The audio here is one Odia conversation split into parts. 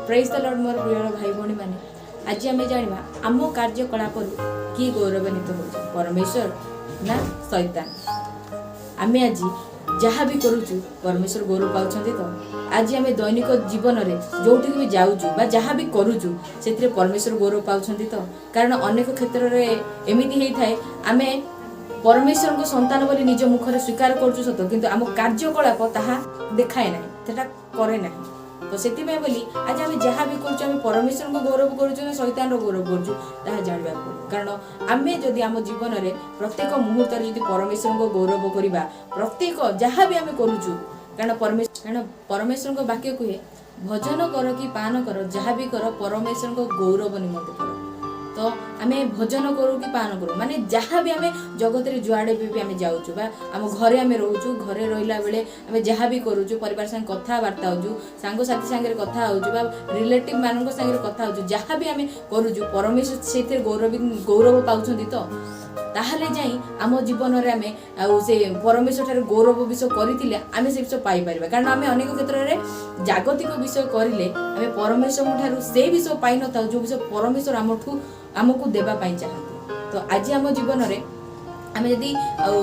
ପ୍ରେଜ୍ ଦ ଲର୍ଡ। ମୋର ପ୍ରିୟ ଭାଇ ଭଉଣୀମାନେ, ଆଜି ଆମେ ଜାଣିବା ଆମ କାର୍ଯ୍ୟକଳାପରୁ କିଏ ଗୌରବାନ୍ୱିତ ହେଉଛି, ପରମେଶ୍ୱର ନା ଶୈତାନ? ଆମେ ଆଜି ଯାହା ବି କରୁଛୁ, ପରମେଶ୍ୱର ଗୌରବ ପାଉଛନ୍ତି ତ? ଆଜି ଆମେ ଦୈନିକ ଜୀବନରେ ଯେଉଁଠିକି ବି ଯାଉଛୁ ବା ଯାହା ବି କରୁଛୁ, ସେଥିରେ ପରମେଶ୍ୱର ଗୌରବ ପାଉଛନ୍ତି ତ? କାରଣ ଅନେକ କ୍ଷେତ୍ରରେ ଏମିତି ହେଇଥାଏ, ଆମେ ପରମେଶ୍ୱରଙ୍କ ସନ୍ତାନ ବୋଲି ନିଜ ମୁଖରେ ସ୍ୱୀକାର କରୁଛୁ ସତ, କିନ୍ତୁ ଆମ କାର୍ଯ୍ୟକଳାପ ତାହା ଦେଖାଏ ନାହିଁ, ସେଟା କରେ ନାହିଁ। ତ ସେଥିପାଇଁ ବୋଲି ଆଜି ଆମେ ଯାହା ବି କରୁଛୁ, ଆମେ ପରମେଶ୍ୱରଙ୍କ ଗୌରବ କରୁଛୁ ନା ଶୈତାନର ଗୌରବ କରୁଛୁ, ତାହା ଜାଣିବାକୁ ପଡ଼ିବ। କାରଣ ଆମେ ଯଦି ଆମ ଜୀବନରେ ପ୍ରତ୍ୟେକ ମୁହୂର୍ତ୍ତରେ ଯଦି ପରମେଶ୍ୱରଙ୍କ ଗୌରବ କରିବା, ପ୍ରତ୍ୟେକ ଯାହା ବି ଆମେ କରୁଛୁ, କାରଣ ପରମେଶ୍ୱରଙ୍କ ବାକ୍ୟ କୁହେ, ଭୋଜନ କର କି ପାନ କର, ଯାହା ବି କର, ପରମେଶ୍ୱରଙ୍କ ଗୌରବ ନିମନ୍ତେ କର। ତ ଆମେ ଭୋଜନ କରୁ କି ପାନ କରୁ, ମାନେ ଯାହା ବି ଆମେ ଜଗତରେ ଯୁଆଡ଼େ ବି ଆମେ ଯାଉଛୁ ବା ଆମ ଘରେ ଆମେ ରହୁଛୁ, ଘରେ ରହିଲା ବେଳେ ଆମେ ଯାହା ବି କରୁଛୁ, ପରିବାର ସାଙ୍ଗେ କଥାବାର୍ତ୍ତା ହେଉଛୁ, ସାଙ୍ଗସାଥି ସାଙ୍ଗରେ କଥା ହେଉଛୁ ବା ରିଲେଟିଭ୍ ମାନଙ୍କ ସାଙ୍ଗରେ କଥା ହେଉଛୁ, ଯାହା ବି ଆମେ କରୁଛୁ, ପରମେଶ୍ୱର ସେଇଥିରେ ଗୌରବ ପାଉଛନ୍ତି ତ? ତାହେଲେ ଯାଇ ଆମ ଜୀବନରେ ଆମେ ଆଉ ସେ ପରମେଶ୍ୱର ଠାରୁ ଗୌରବ ବିଷୟ କରିଥିଲେ ଆମେ ସେ ବିଷୟ ପାଇପାରିବା। କାରଣ ଆମେ ଅନେକ କ୍ଷେତ୍ରରେ ଜାଗତିକ ବିଷୟ କରିଲେ ଆମେ ପରମେଶ୍ୱରଙ୍କ ଠାରୁ ସେଇ ବିଷୟ ପାଇନଥାଉ, ଯେଉଁ ବିଷୟ ପରମେଶ୍ୱର ଆମକୁ ଦେବା ପାଇଁ ଚାହାନ୍ତି। ତ ଆଜି ଆମ ଜୀବନରେ ଆମେ ଯଦି ଆଉ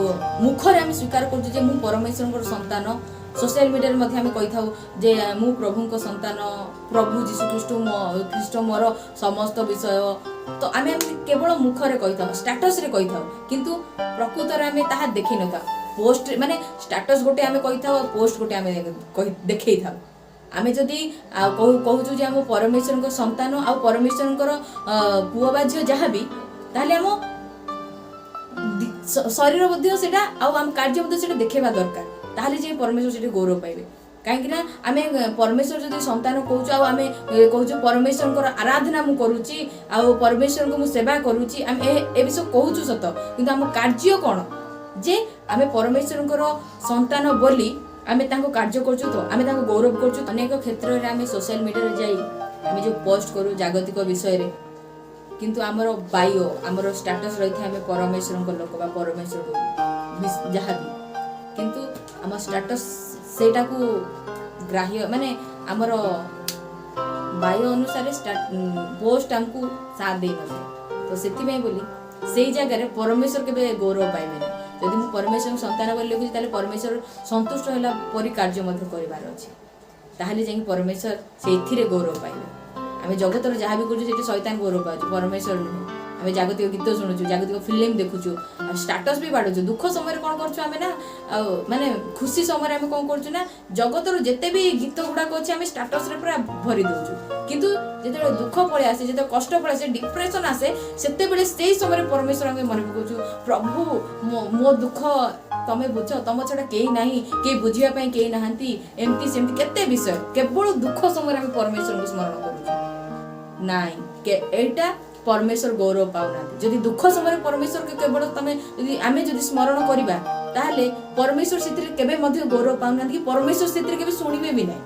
ମୁଖରେ ଆମେ ସ୍ୱୀକାର କରୁଛୁ ଯେ ମୁଁ ପରମେଶ୍ୱରଙ୍କର ସନ୍ତାନ, ସୋସିଆଲ ମିଡ଼ିଆରେ ମଧ୍ୟ ଆମେ କହିଥାଉ ଯେ ମୁଁ ପ୍ରଭୁଙ୍କ ସନ୍ତାନ, ପ୍ରଭୁ ଯୀଶୁ ଖ୍ରୀଷ୍ଟ ମୋ ଖ୍ରୀଷ୍ଟ ମୋର ସମସ୍ତ ବିଷୟ, ତ ଆମେ ଏମିତି କେବଳ ମୁଖରେ କହିଥାଉ, ଷ୍ଟାଟସରେ କହିଥାଉ, କିନ୍ତୁ ପ୍ରକୃତରେ ଆମେ ତାହା ଦେଖିନଥାଉ। ପୋଷ୍ଟ ମାନେ ଷ୍ଟାଟସ ଗୋଟେ ଆମେ କହିଥାଉ ଆଉ ପୋଷ୍ଟ ଗୋଟେ ଆମେ ଦେଖେଇଥାଉ। ଆମେ ଯଦି ଆଉ କହୁଛୁ ଯେ ଆମ ପରମେଶ୍ୱରଙ୍କ ସନ୍ତାନ ଆଉ ପରମେଶ୍ୱରଙ୍କର ପୁଅ ବା ଝିଅ ଯାହା ବି, ତାହେଲେ ଆମ ଶରୀର ମଧ୍ୟ ସେଇଟା ଆଉ ଆମ କାର୍ଯ୍ୟ ମଧ୍ୟ ସେଇଟା ଦେଖେଇବା ଦରକାର। ତାହେଲେ ଯାଇ ପରମେଶ୍ୱର ସେଠି ଗୌରବ ପାଇବେ। କାହିଁକି ନା ଆମେ ପରମେଶ୍ୱର ଯଦି ସନ୍ତାନ କହୁଛୁ ଆଉ ଆମେ କହୁଛୁ ପରମେଶ୍ୱରଙ୍କର ଆରାଧନା ମୁଁ କରୁଛି ଆଉ ପରମେଶ୍ୱରଙ୍କୁ ମୁଁ ସେବା କରୁଛି, ଆମେ ଏ ବିଷୟ କହୁଛୁ ସତ, କିନ୍ତୁ ଆମ କାର୍ଯ୍ୟ କ'ଣ ଯେ ଆମେ ପରମେଶ୍ୱରଙ୍କର ସନ୍ତାନ ବୋଲି ଆମେ ତାଙ୍କ କାର୍ଯ୍ୟ କରୁଛୁ ତ? ଆମେ ତାଙ୍କୁ ଗୌରବ କରୁଛୁ? ଅନେକ କ୍ଷେତ୍ରରେ ଆମେ ସୋସିଆଲ ମିଡ଼ିଆରେ ଯାଇ ଆମେ ଯେଉଁ ପୋଷ୍ଟ କରୁ ଜାଗତିକ ବିଷୟରେ, କିନ୍ତୁ ଆମର ବାୟୋ, ଆମର ଷ୍ଟାଟସ୍ ରହିଥାଏ ଆମେ ପରମେଶ୍ୱରଙ୍କ ଲୋକ ବା ପରମେଶ୍ୱରଙ୍କ ଯାହା ବି, କିନ୍ତୁ ଆମ ଷ୍ଟାଟସ୍ ସେଇଟାକୁ ଗ୍ରାହ୍ୟ, ମାନେ ଆମର ବାୟୋ ଅନୁସାରେ ପୋଷ୍ଟ ଆମକୁ ସାଥ ଦେଇନଥାଏ। ତ ସେଥିପାଇଁ ବୋଲି ସେଇ ଜାଗାରେ ପରମେଶ୍ୱର କେବେ ଗୌରବ ପାଇବେନି। ଯଦି ମୁଁ ପରମେଶ୍ୱରଙ୍କ ସନ୍ତାନ ବୋଲି ଲେଖୁଛି, ତାହେଲେ ପରମେଶ୍ୱର ସନ୍ତୁଷ୍ଟ ହେଲା ପରି କାର୍ଯ୍ୟ ମଧ୍ୟ କରିବାର ଅଛି। ତାହେଲେ ଯାଇକି ପରମେଶ୍ୱର ସେଇଥିରେ ଗୌରବ ପାଇବେ। ଆମେ ଜଗତର ଯାହା ବି କରୁଛୁ, ସେଠି ଶୈତାନ ଗୌରବ ପାଉଛି, ପରମେଶ୍ୱର ନୁହେଁ। ଆମେ ଜାଗତିକ ଗୀତ ଶୁଣୁଛୁ, ଜାଗତିକ ଫିଲ୍ମ ଦେଖୁଛୁ ଆଉ ଷ୍ଟାଟସ୍ ବି ବାଢ଼ୁଛୁ। ଦୁଃଖ ସମୟରେ କ'ଣ କରୁଛୁ ଆମେ ନା, ଆଉ ମାନେ ଖୁସି ସମୟରେ ଆମେ କ'ଣ କରୁଛୁ ନା, ଜଗତର ଯେତେ ବି ଗୀତ ଗୁଡ଼ାକ ଅଛି, ଆମେ ଷ୍ଟାଟସ୍ରେ ପୁରା ଭରି ଦେଉଛୁ। କିନ୍ତୁ ଯେତେବେଳେ ଦୁଃଖ ପଳେଇ ଆସେ, ଯେତେବେଳେ କଷ୍ଟ ପଳେଇ ଆସେ, ଡିପ୍ରେସନ୍ ଆସେ, ସେତେବେଳେ ସେଇ ସମୟରେ ପରମେଶ୍ୱର ଆମେ ମନେ ପକାଉଛୁ, ପ୍ରଭୁ, ମୋ ଦୁଃଖ ତମେ ବୁଝ, ତମ ଛଡ଼ା କେହି ନାହିଁ, କେହି ବୁଝିବା ପାଇଁ କେହି ନାହାନ୍ତି, ଏମିତି ସେମିତି କେତେ ବିଷୟ। କେବଳ ଦୁଃଖ ସମୟରେ ଆମେ ପରମେଶ୍ୱରଙ୍କୁ ସ୍ମରଣ କରୁଛୁ। ନାଇଁ, ଏଇଟା ପରମେଶ୍ୱର ଗୌରବ ପାଉନାହାନ୍ତି। ଯଦି ଦୁଃଖ ସମୟରେ ପରମେଶ୍ୱରକୁ କେବଳ ତମେ ଯଦି ଆମେ ଯଦି ସ୍ମରଣ କରିବା, ତାହେଲେ ପରମେଶ୍ୱର ସେଥିରେ କେବେ ମଧ୍ୟ ଗୌରବ ପାଉନାହାନ୍ତି କି ପରମେଶ୍ୱର ସେଥିରେ କେବେ ଶୁଣିବେ ବି ନାହିଁ।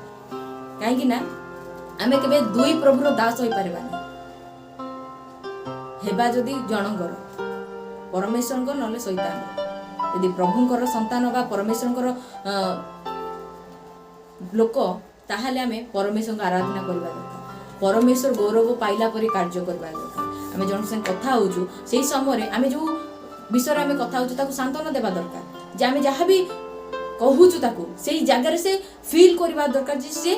କାହିଁକି ନା ଆମେ କେବେ ଦୁଇ ପ୍ରଭୁର ଦାସ ହୋଇପାରିବାନି। ହେବା ଯଦି ଜଣଙ୍କର, ପରମେଶ୍ୱରଙ୍କ ନହେଲେ ଶୈତାନ। ଯଦି ପ୍ରଭୁଙ୍କର ସନ୍ତାନ ବା ପରମେଶ୍ୱରଙ୍କର ଲୋକ, ତାହେଲେ ଆମେ ପରମେଶ୍ୱରଙ୍କ ଆରାଧନା କରିବା ଦରକାର, ପରମେଶ୍ୱର ଗୌରବ ପାଇଲା ପରି କାର୍ଯ୍ୟ କରିବା ଦରକାର। ଆମେ ଜଣଙ୍କ ସାଙ୍ଗେ କଥା ହଉଛୁ, ସେଇ ସମୟରେ ଆମେ ଯୋଉ ବିଷୟରେ ଆମେ କଥା ହଉଛୁ, ତାକୁ ସାନ୍ତ୍ୱନା ଦେବା ଦରକାର ଯେ ଆମେ ଯାହା ବି କହୁଛୁ, ତାକୁ ସେଇ ଜାଗାରେ ସେ ଫିଲ୍ କରିବା ଦରକାର ଯେ ସେ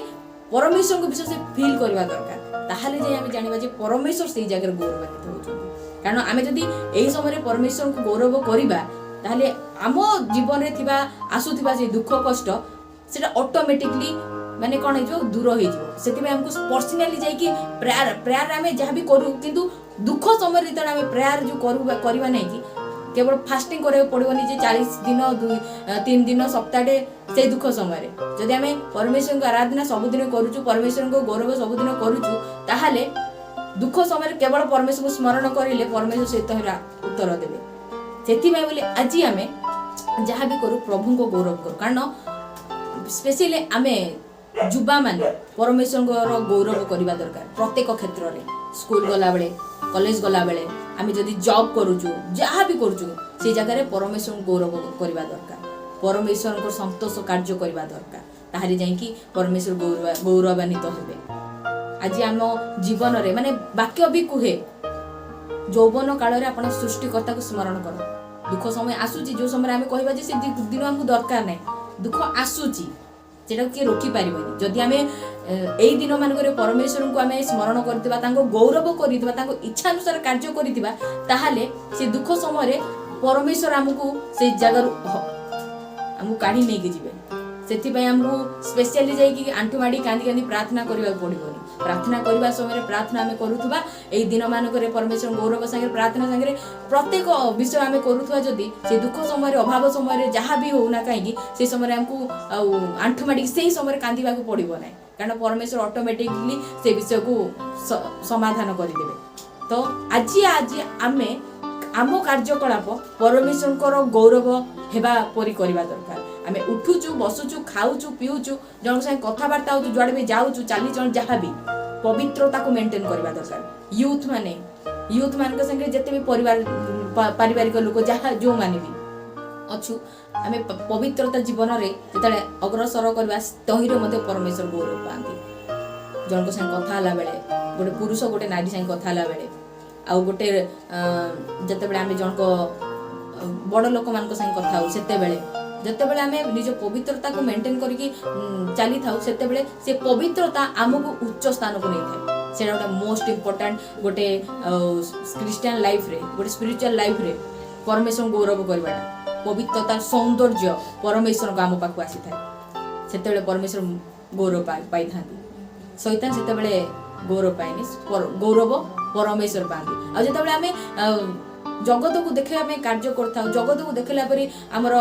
ପରମେଶ୍ୱରଙ୍କ ବିଷୟ ସେ ଫିଲ୍ କରିବା ଦରକାର। ତାହେଲେ ଯାଇ ଆମେ ଜାଣିବା ଯେ ପରମେଶ୍ୱର ସେଇ ଜାଗାରେ ଗୌରବାନ୍ୱିତ ହେଉଛନ୍ତି। କାରଣ ଆମେ ଯଦି ଏହି ସମୟରେ ପରମେଶ୍ୱରଙ୍କୁ ଗୌରବ କରିବା, ତାହେଲେ ଆମ ଜୀବନରେ ଥିବା ଆସୁଥିବା ସେଇ ଦୁଃଖ କଷ୍ଟ, ସେଟା ଅଟୋମେଟିକଲି ମାନେ କ'ଣ ହେଇଯିବ? ଦୂର ହେଇଯିବ। ସେଥିପାଇଁ ଆମକୁ ପର୍ସନାଲି ଯାଇକି ପ୍ରେୟାର ଆମେ ଯାହା ବି କରୁ, କିନ୍ତୁ ଦୁଃଖ ସମୟରେ ଯେତେବେଳେ ଆମେ ପ୍ରେୟାର ଯୋଉ କରୁ ବା କରିବା ନାହିଁ କି କେବଳ ଫାଷ୍ଟିଂ କରିବାକୁ ପଡ଼ିବନି ଯେ 40 ଦିନ, 2-3 ଦିନ, ସପ୍ତାହଟେ। ସେଇ ଦୁଃଖ ସମୟରେ ଯଦି ଆମେ ପରମେଶ୍ୱରଙ୍କ ଆରାଧନା ସବୁଦିନ କରୁଛୁ, ପରମେଶ୍ୱରଙ୍କ ଗୌରବ ସବୁଦିନ କରୁଛୁ, ତାହେଲେ ଦୁଃଖ ସମୟରେ କେବଳ ପରମେଶ୍ୱରଙ୍କୁ ସ୍ମରଣ କରିଲେ ପରମେଶ୍ୱର ସହିତ ଉତ୍ତର ଦେବେ। ସେଥିପାଇଁ ବୋଲି ଆଜି ଆମେ ଯାହା ବି କରୁ, ପ୍ରଭୁଙ୍କ ଗୌରବ କରୁ। କାରଣ ସ୍ପେସିଆଲି ଆମେ ଯୁବାମାନେ ପରମେଶ୍ୱରଙ୍କର ଗୌରବ କରିବା ଦରକାର ପ୍ରତ୍ୟେକ କ୍ଷେତ୍ରରେ। ସ୍କୁଲ ଗଲାବେଳେ, କଲେଜ ଗଲାବେଳେ, ଆମେ ଯଦି ଜବ୍ କରୁଛୁ, ଯାହା ବି କରୁଛୁ, ସେଇ ଜାଗାରେ ପରମେଶ୍ୱରଙ୍କୁ ଗୌରବ କରିବା ଦରକାର, ପରମେଶ୍ୱରଙ୍କ ସନ୍ତୋଷ କାର୍ଯ୍ୟ କରିବା ଦରକାର। ତାହେଲେ ଯାଇକି ପରମେଶ୍ୱର ଗୌରବାନ୍ୱିତ ହେବେ। ଆଜି ଆମ ଜୀବନରେ ମାନେ ବାକ୍ୟ ବି କୁହେ, ଯୌବନ କାଳରେ ଆପଣ ସୃଷ୍ଟିକର୍ତ୍ତାକୁ ସ୍ମରଣ କର। ଦୁଃଖ ସମୟ ଆସୁଛି, ଯେଉଁ ସମୟରେ ଆମେ କହିବା ଯେ ସେ ଦିନ ଆମକୁ ଦରକାର ନାହିଁ। ଦୁଃଖ ଆସୁଛି, ସେଟାକୁ କିଏ ରୋକିପାରିବନି। ଯଦି ଆମେ ଏଇ ଦିନମାନଙ୍କରେ ପରମେଶ୍ୱରଙ୍କୁ ଆମେ ସ୍ମରଣ କରିଥିବା, ତାଙ୍କ ଗୌରବ କରିଥିବା, ତାଙ୍କ ଇଚ୍ଛା ଅନୁସାରେ କାର୍ଯ୍ୟ କରିଥିବା, ତାହେଲେ ସେ ଦୁଃଖ ସମୟରେ ପରମେଶ୍ୱର ଆମକୁ ସେଇ ଜାଗାରୁ ଆମକୁ କାଢ଼ି ନେଇକି ଯିବେ। ସେଥିପାଇଁ ଆମକୁ ସ୍ପେଶିଆଲି ଯାଇକି ଆଣ୍ଠୁ ମାଡ଼ି କାନ୍ଦି କାନ୍ଦି ପ୍ରାର୍ଥନା କରିବାକୁ ପଡ଼ିବନି। ପ୍ରାର୍ଥନା କରିବା ସମୟରେ ପ୍ରାର୍ଥନା ଆମେ କରୁଥିବା, ଏଇ ଦିନମାନଙ୍କରେ ପରମେଶ୍ୱର ଗୌରବ ସାଙ୍ଗରେ, ପ୍ରାର୍ଥନା ସାଙ୍ଗରେ ପ୍ରତ୍ୟେକ ବିଷୟ ଆମେ କରୁଥିବା, ଯଦି ସେ ଦୁଃଖ ସମୟରେ, ଅଭାବ ସମୟରେ, ଯାହା ବି ହଉନା କାହିଁକି, ସେ ସମୟରେ ଆମକୁ ଆଉ ଆଣ୍ଠୁ ମାଡ଼ିକି ସେଇ ସମୟରେ କାନ୍ଦିବାକୁ ପଡ଼ିବ ନାହିଁ, କାରଣ ପରମେଶ୍ୱର ଅଟୋମେଟିକଲି ସେ ବିଷୟକୁ ସମାଧାନ କରିଦେବେ। ତ ଆଜି ଆଜି ଆମେ ଆମ କାର୍ଯ୍ୟକଳାପ ପରମେଶ୍ୱରଙ୍କର ଗୌରବ ହେବା ପରି କରିବା ଦରକାର। ଆମେ ଉଠୁଛୁ, ବସୁଛୁ, ଖାଉଛୁ, ପିଉଛୁ, ଜଣଙ୍କ ସାଙ୍ଗେ କଥାବାର୍ତ୍ତା ହଉଛୁ, ଯୁଆଡ଼େ ବି ଯାଉଛୁ, ଚାଲିଚଳନ ଯାହା ବି, ପବିତ୍ରତାକୁ ମେଣ୍ଟେନ୍ କରିବା ଦରକାର। ୟୁଥ୍ ମାନଙ୍କ ସାଙ୍ଗରେ ଯେତେ ବି ପରିବାର, ପାରିବାରିକ ଲୋକ, ଯାହା ଯେଉଁମାନେ ବି ଅଛୁ, ଆମେ ପବିତ୍ରତା ଜୀବନରେ ଯେତେବେଳେ ଅଗ୍ରସର କରିବା, ତହିଁରେ ମଧ୍ୟ ପରମେଶ୍ୱର ଗୌରବ ପାଆନ୍ତି। ଜଣଙ୍କ ସାଙ୍ଗେ କଥା ହେଲା ବେଳେ, ଗୋଟେ ପୁରୁଷ ଗୋଟେ ନାରୀ ସାଙ୍ଗେ କଥା ହେଲା ବେଳେ, ଆଉ ଗୋଟେ ଯେତେବେଳେ ଆମେ ଜଣଙ୍କ ବଡ଼ ଲୋକମାନଙ୍କ ସାଙ୍ଗେ କଥା ହଉ, ସେତେବେଳେ ଯେତେବେଳେ ଆମେ ନିଜ ପବିତ୍ରତାକୁ ମେଣ୍ଟେନ୍ କରିକି ଚାଲିଥାଉ, ସେତେବେଳେ ସେ ପବିତ୍ରତା ଆମକୁ ଉଚ୍ଚ ସ୍ଥାନକୁ ନେଇଥାଏ। ସେଇଟା ଗୋଟେ ମୋଷ୍ଟ ଇମ୍ପୋର୍ଟାଣ୍ଟ ଗୋଟେ ଖ୍ରୀଷ୍ଟିଆନ ଲାଇଫରେ, ଗୋଟେ ସ୍ପିରିଚୁଆଲ ଲାଇଫରେ ପରମେଶ୍ୱରଙ୍କୁ ଗୌରବ କରିବାଟା, ପବିତ୍ରତାର ସୌନ୍ଦର୍ଯ୍ୟ ପରମେଶ୍ୱରଙ୍କ ଆମ ପାଖକୁ ଆସିଥାଏ। ସେତେବେଳେ ପରମେଶ୍ୱର ଗୌରବ ପାଇଥାନ୍ତି। ଶୈତାନ ସେତେବେଳେ ଗୌରବ ପାଏନି, ଗୌରବ ପରମେଶ୍ୱର ପାଆନ୍ତି। ଆଉ ଯେତେବେଳେ ଆମେ ଜଗତକୁ ଦେଖେଇବା ପାଇଁ କାର୍ଯ୍ୟ କରିଥାଉ, ଜଗତକୁ ଦେଖିଲା ପରି ଆମର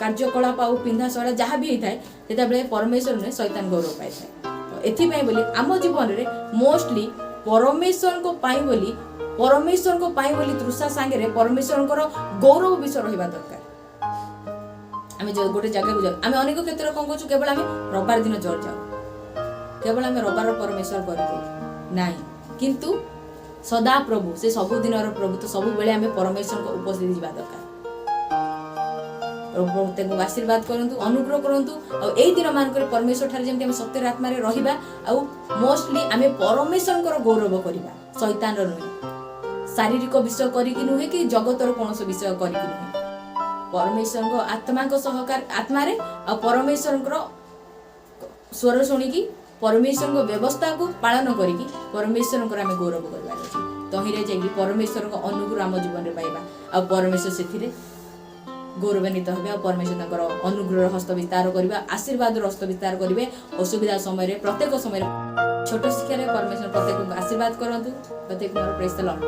କାର୍ଯ୍ୟକଳାପ ଆଉ ପିନ୍ଧା ଶୈଳା ଯାହା ବି ହେଇଥାଏ, ସେତେବେଳେ ପରମେଶ୍ୱର ନୁହେଁ, ଶୈତାନ ଗୌରବ ପାଇଥାଏ। ତ ଏଥିପାଇଁ ବୋଲି ଆମ ଜୀବନରେ ମୋଷ୍ଟଲି ପରମେଶ୍ୱରଙ୍କ ପାଇଁ ବୋଲି, ପରମେଶ୍ୱରଙ୍କ ପାଇଁ ବୋଲି ତୃଷା ସାଙ୍ଗରେ ପରମେଶ୍ୱରଙ୍କର ଗୌରବ ବିଷୟ ରହିବା ଦରକାର। ଆମେ ଯୋଉ ଗୋଟେ ଜାଗାକୁ ଯାଉ, ଆମେ ଅନେକ କ୍ଷେତ୍ରରେ କ'ଣ କରୁଛୁ? କେବଳ ଆମେ ରବିବାର ଦିନ ଚର୍ଚ୍ଚ ଯାଉ, କେବଳ ଆମେ ରବିବାର ପରମେଶ୍ୱର କରିଦେଉ ନାହିଁ, କିନ୍ତୁ ସଦା ପ୍ରଭୁ, ସେ ସବୁଦିନର ପ୍ରଭୁ। ତ ସବୁବେଳେ ଆମେ ପରମେଶ୍ୱରଙ୍କ ଉପସ୍ଥିତି ଯିବା ଦରକାର। ପ୍ରଭୁ ପ୍ରତ୍ୟେକଙ୍କୁ ଆଶୀର୍ବାଦ କରନ୍ତୁ, ଅନୁଗ୍ରହ କରନ୍ତୁ। ଆଉ ଏଇ ଦିନମାନଙ୍କରେ ପରମେଶ୍ୱର ଠାରେ ଯେମିତି ଆମେ ସତ୍ୟର ଆତ୍ମାରେ ରହିବା, ଆଉ ମୋଷ୍ଟଲି ଆମେ ପରମେଶ୍ୱରଙ୍କର ଗୌରବ କରିବା, ଶୈତାନର ନୁହେଁ, ଶାରୀରିକ ବିଷୟ କରିକି ନୁହେଁ କି ଜଗତର କୌଣସି ବିଷୟ କରିକି ନୁହେଁ, ପରମେଶ୍ୱରଙ୍କ ଆତ୍ମାଙ୍କ ସହକାର ଆତ୍ମାରେ ଆଉ ପରମେଶ୍ୱରଙ୍କର ସ୍ୱର ଶୁଣିକି, ପରମେଶ୍ୱରଙ୍କ ବ୍ୟବସ୍ଥାକୁ ପାଳନ କରିକି ପରମେଶ୍ୱରଙ୍କର ଆମେ ଗୌରବ କରିବାର ଅଛି। ତହିଁରେ ଯାଇକି ପରମେଶ୍ୱରଙ୍କ ଅନୁଗ୍ରହ ଆମ ଜୀବନରେ ପାଇବା, ଆଉ ପରମେଶ୍ୱର ସେଥିରେ ଗୌରବାନ୍ୱିତ ହେବେ, ଆଉ ପରମେଶ୍ୱର ତାଙ୍କର ଅନୁଗ୍ରହର ହସ୍ତ ବିସ୍ତାର କରିବେ, ଆଶୀର୍ବାଦର ହସ୍ତ ବିସ୍ତାର କରିବେ ଅସୁବିଧା ସମୟରେ, ପ୍ରତ୍ୟେକ ସମୟରେ। ଛୋଟ ଶିକ୍ଷାରେ ପରମେଶ୍ୱର ପ୍ରତ୍ୟେକଙ୍କୁ ଆଶୀର୍ବାଦ କରନ୍ତୁ। ପ୍ରତ୍ୟେକ ମୋର ପ୍ରେସ୍ ଲର୍ଡ।